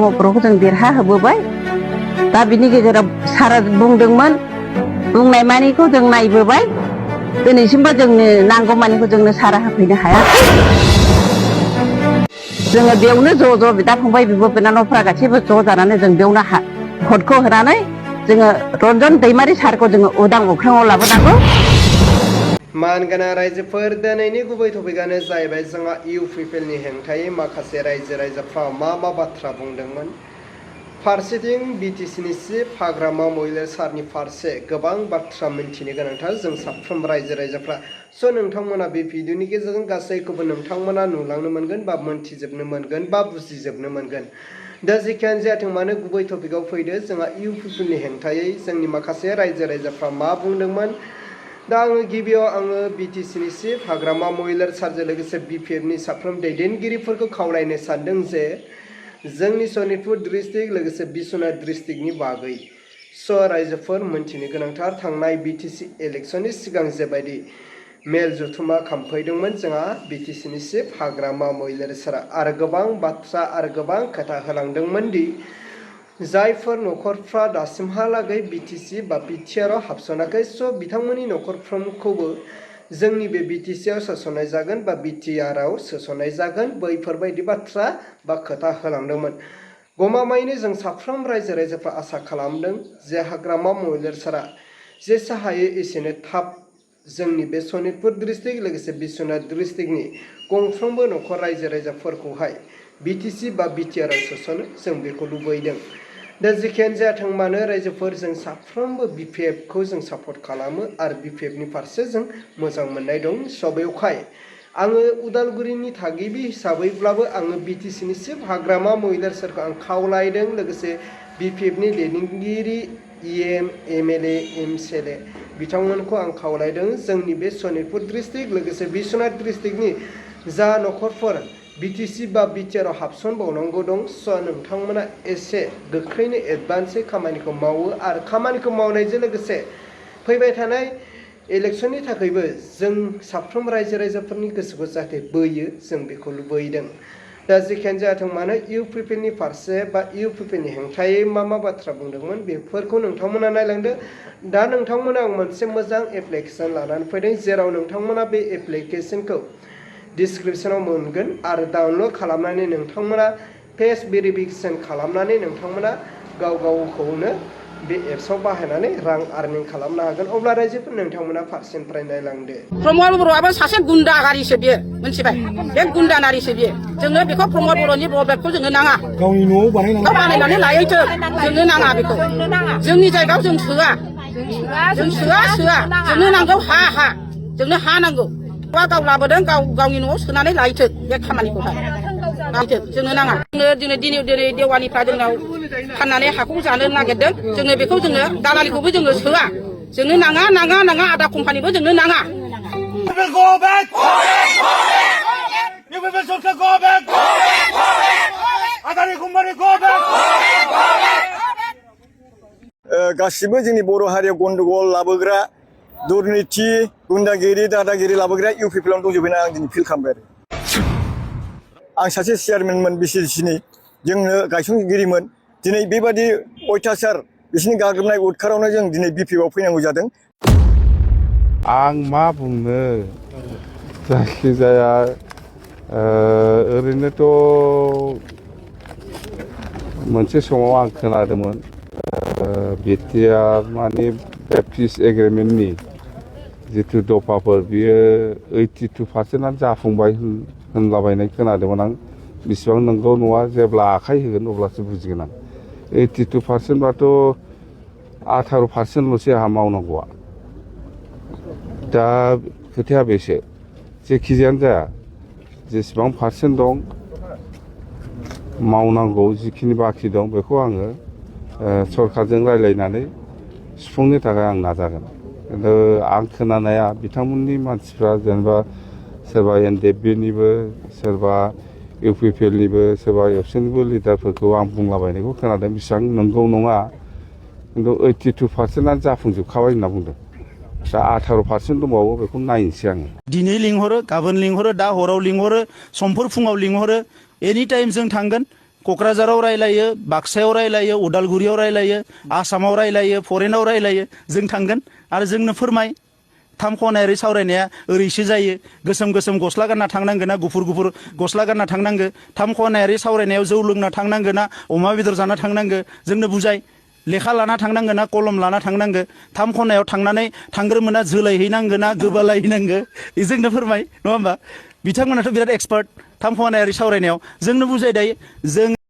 ब्रह्मपुरखौ जों देरहाहोबोबाय दा बिनि गेजेराव सारा बुंदोंमोन बुंनाय मानिखौ जों नायबोबाय दिनैसिमबो जोंनो नांगौ मानिखौ जोंनो सारा होफैनो हायाखै जोङो बेयावनो ज' बिदा फंबाय बिब' बिनानावफ्रा गासैबो ज' जानानै जों बेयावनो भटखौ होनानै जोङो रन्जन दैमारि सारखौ जोङो उदां अख्राङाव लाबोनांगौ मानगोनां रायजोफोर दिनैनि गुबै टपिकआनो जाहैबाय जोंहा इउपिपिएलनि हेंथायै माखासे रायजोफ्रा मा बाथ्रा बुंदोंमोन फारसेथिं बिटिसिनि चिफ हाग्रामा महिलार सारनि फारसे गोबां बाथ्रा मिन्थिनो गोनांथार जों साफ्रोम रायजोफ्रा स' नोंथांमोना बे भिडिअनि गेजेरजों गासैखौबो नोंथांमोना नुलांनो मोनगोन बा मोन्थिजोबनो मोनगोन बा बुजिजोबनो मोनगोन दा जेखियानो जायाथों मानो गुबै टपिकआव फैदो जोंहा इउपिपिएलनि हेंथायै जोंनि माखासे रायजोफ्रा मा बुंदोंमोन दा आङो गिबियाव आङो बिटिसिनि चिफ हाग्रामा महिलार सारजों लोगोसे बिपिएफनि साफ्रोम दैदेनगिरिफोरखौ खावलायनो सानदों जे जोंनि सनितपुर डिस्ट्रिक्ट लोगोसे बिश्वनाथ डिस्ट्रिक्टनि बागै स' रायजोफोर मोन्थिनो गोनांथार थांनाय बिटिसि इलेक्सननि सिगां जेबायदि मेल जथुमा खामफैदोंमोन जोंहा बिटिसिनि चिफ हाग्रामा महिलार सारा आरो गोबां बाथ्रा आरो गोबां खोथा होलांदोंमोन दि जायफोर न'खरफ्रा दासिमहालागै बिटिसि बा बिटिआरआव हाबसनाखै स' बिथांमोननि न'खरफ्रोमखौबो जोंनि बे बिटिसिआव सोसननाय जागोन बा बिटिआरआव सोसननाय जागोन बैफोरबायदि बाथ्रा बा खोथा होलांदोंमोन गमामायैनो जों साफ्रोम रायजोफ्रा आसा खालामदों जे हाग्रामा महिलार सारा जेसे हायो एसेनो थाब जोंनि बे सनितपुर डिस्ट्रिक्ट लोगोसे बिश्वनाथ डिस्ट्रिक्टनि गंफ्रोमबो न'खर रायजोफोरखौहाय बिटिसि बा बिटिआरआव सोसनो जों बेखौ लुबैदों दा जेखियानो जायाथों मानो रायजोफोर जों साफ्रोमबो बिपिएफखौ जों सापर्ट खालामो आरो बिपिएफनि फारसे जों मोजां मोननाय दं स' बेवहाय आङो उदालगुरिनि थागिबि हिसाबैब्लाबो आङो बिटिसिनि चिफ हाग्रामा महिलार सारखौ आं खावलायदों लोगोसे बिपिएफनि दैदेनगिरि इएम एमएलए एमसिएलए बिथांमोनखौ आं खावलायदों जोंनि बे सनितपुर डिस्ट्रिक्ट लोगोसे बिश्वनाथ डिस्ट्रिक्टनि जा न'खरफोर बिटिसि बा बिटिआरआव हाबसनबावनांगौ दं स' नोंथांमोना एसे गोख्रैनो एडभान्सै खामानिखौ मावो आरो खामानिखौ मावनायजों लोगोसे फैबाय थानाय इलेक्सननि थाखायबो जों साफ्रोम रायजोफोरनि गोसोखौ जाहाथे बोयो जों बेखौ लुबैदों दा जेखियानो जायाथों मानो इउपिपिएलनि फारसे बा इउपिपिएलनि हेंथायै मा बाथ्रा बुंदोंमोन बेफोरखौ नोंथांमोना नायलांदो दा नोंथांमोना आं मोनसे मोजां एप्लिकेसन लानानै फैदों जेराव नोंथांमोना बे एप्लिकेसनखौ डिसक्रिपसनाव मोनगोन आरो डाउनलड खालामनानै नोंथांमोना फेस भेरिफिकेसन खालामनानै नोंथांमोना गावखौनो बे एप्सआव बाहायनानै रां आर्निं खालामनो हागोन अब्ला रायजोफोर नोंथांमोना फारसेनिफ्राय नायलांदो प्रमद बर'आबो सासे गुन्दा गारिसो बियो मोनथिबाय बे गुन्दा नारिसो बियो जोङो बेखौ प्रमद बर'नि ब्लगखौ जोंनो नाङा गावनि न'आव बानायनानै लायोथो जोंनो नाङा बेखौ जोंनि जायगायाव जों सोआ जोंनो नांगौ हा जोंनो हा नांगौ गाव लाबोदों गावनि न'आव सोनानै लायोथो बे खामानिखौहाय जोंनो नाङा दिनै देवानिफ्रा जोंनाव फाननानै हाखौ जानो नागिरदों जोङो बेखौ जोङो दालालिखौबो जोङो सोआ जोंनो नाङा आदा कम्पानिबो जोंनो नाङा गासिबो जोंनि बर' हारियाव गन्डगल लाबोग्रा दुर्निति गुन्दागिरि दादागिरि लाबोग्रा इउपिपिएलआवनो दंजोबोना आं दिनै फिल खालामबाय आरो आं सासे चेयारमेनमोन बिसिसिनि जोंनो गायसनगिरिमोन दिनै बेबादि अयथासार बिसिनि गाग्लोबनाय उदखारावनो जों दिनै बिपिएफआव फैनांगौ जादों आं मा बुंनो जायखिजाया ओरैनोथ' मोनसे समाव आं खोनादोंमोन बिटिआर माने पेस एग्रिमेन्टनि जिथु दफाफोर बियो 82% जाफुंबाय होनलाबायनाय खोनादोंमोन आं बेसेबां नंगौ नङा जेब्ला आखाइ होगोन अब्लासो बुजिगोन आं 82% बाथ' 18%ल'सो आंहा मावनांगौआ दा खोथाया बेसो जेखिजायानो जाया जेसेबां पार्सेन्ट दं मावनांगौ जिखिनि बाखि दं बेखौ आङो सरकारजों रायज्लायनानै सुफुंनो थाखाय आं नाजागोन खिन्थु आं खोनानाया बिथांमोननि मानसिफ्रा जेनेबा सोरबा एनडिएफबिनिबो सोरबा इउपिपिएलनिबो सोरबा एबसुनिबो लिडारफोरखौ आं बुंलाबायनायखौ खोनादों बेसेबां नंगौ नङा खिन्थु 82%आनो जाफुंजोबखाबाय होनना बुंदों दा 18% दंबावो बेखौ नायनोसै आङो दिनै लिंहरो गाबोन लिंहरो दा हराव लिंहरो समफोर फुङाव लिंहरो एनि टाइम जों थांगोन क'क्राझाराव रायलायो बाक्सायाव रायलायो उदालगुरियाव रायलायो आसामाव रायलायो फरेनाव रायलायो जों थांगोन आरो जोंनो फोरमाय थाम खनायारि सावरायनाया ओरैसो जायो गोसोम गोसोम गस्ला गानना थांनांगोन ना गुफुर गुफुर गस्ला गानना थांनांगो थाम खनायारि सावरायनायाव जौ लोंना थांनांगोन ना अमा बेदर जाना थांनांगो जोंनो बुजाय लेखा लाना थांनांगोन ना कलम लाना थांनांगो थाम खनायाव थांनानै थांग्रोमोना जोलायहैनांगोन ना गोबालायहैनांगो जोंनो फोरमाय नङा होमबा बिथांमोनाथ' बिराद एक्सपार्ट थाम खनायारि सावरायनायाव जोंनो बुजाय दायो जों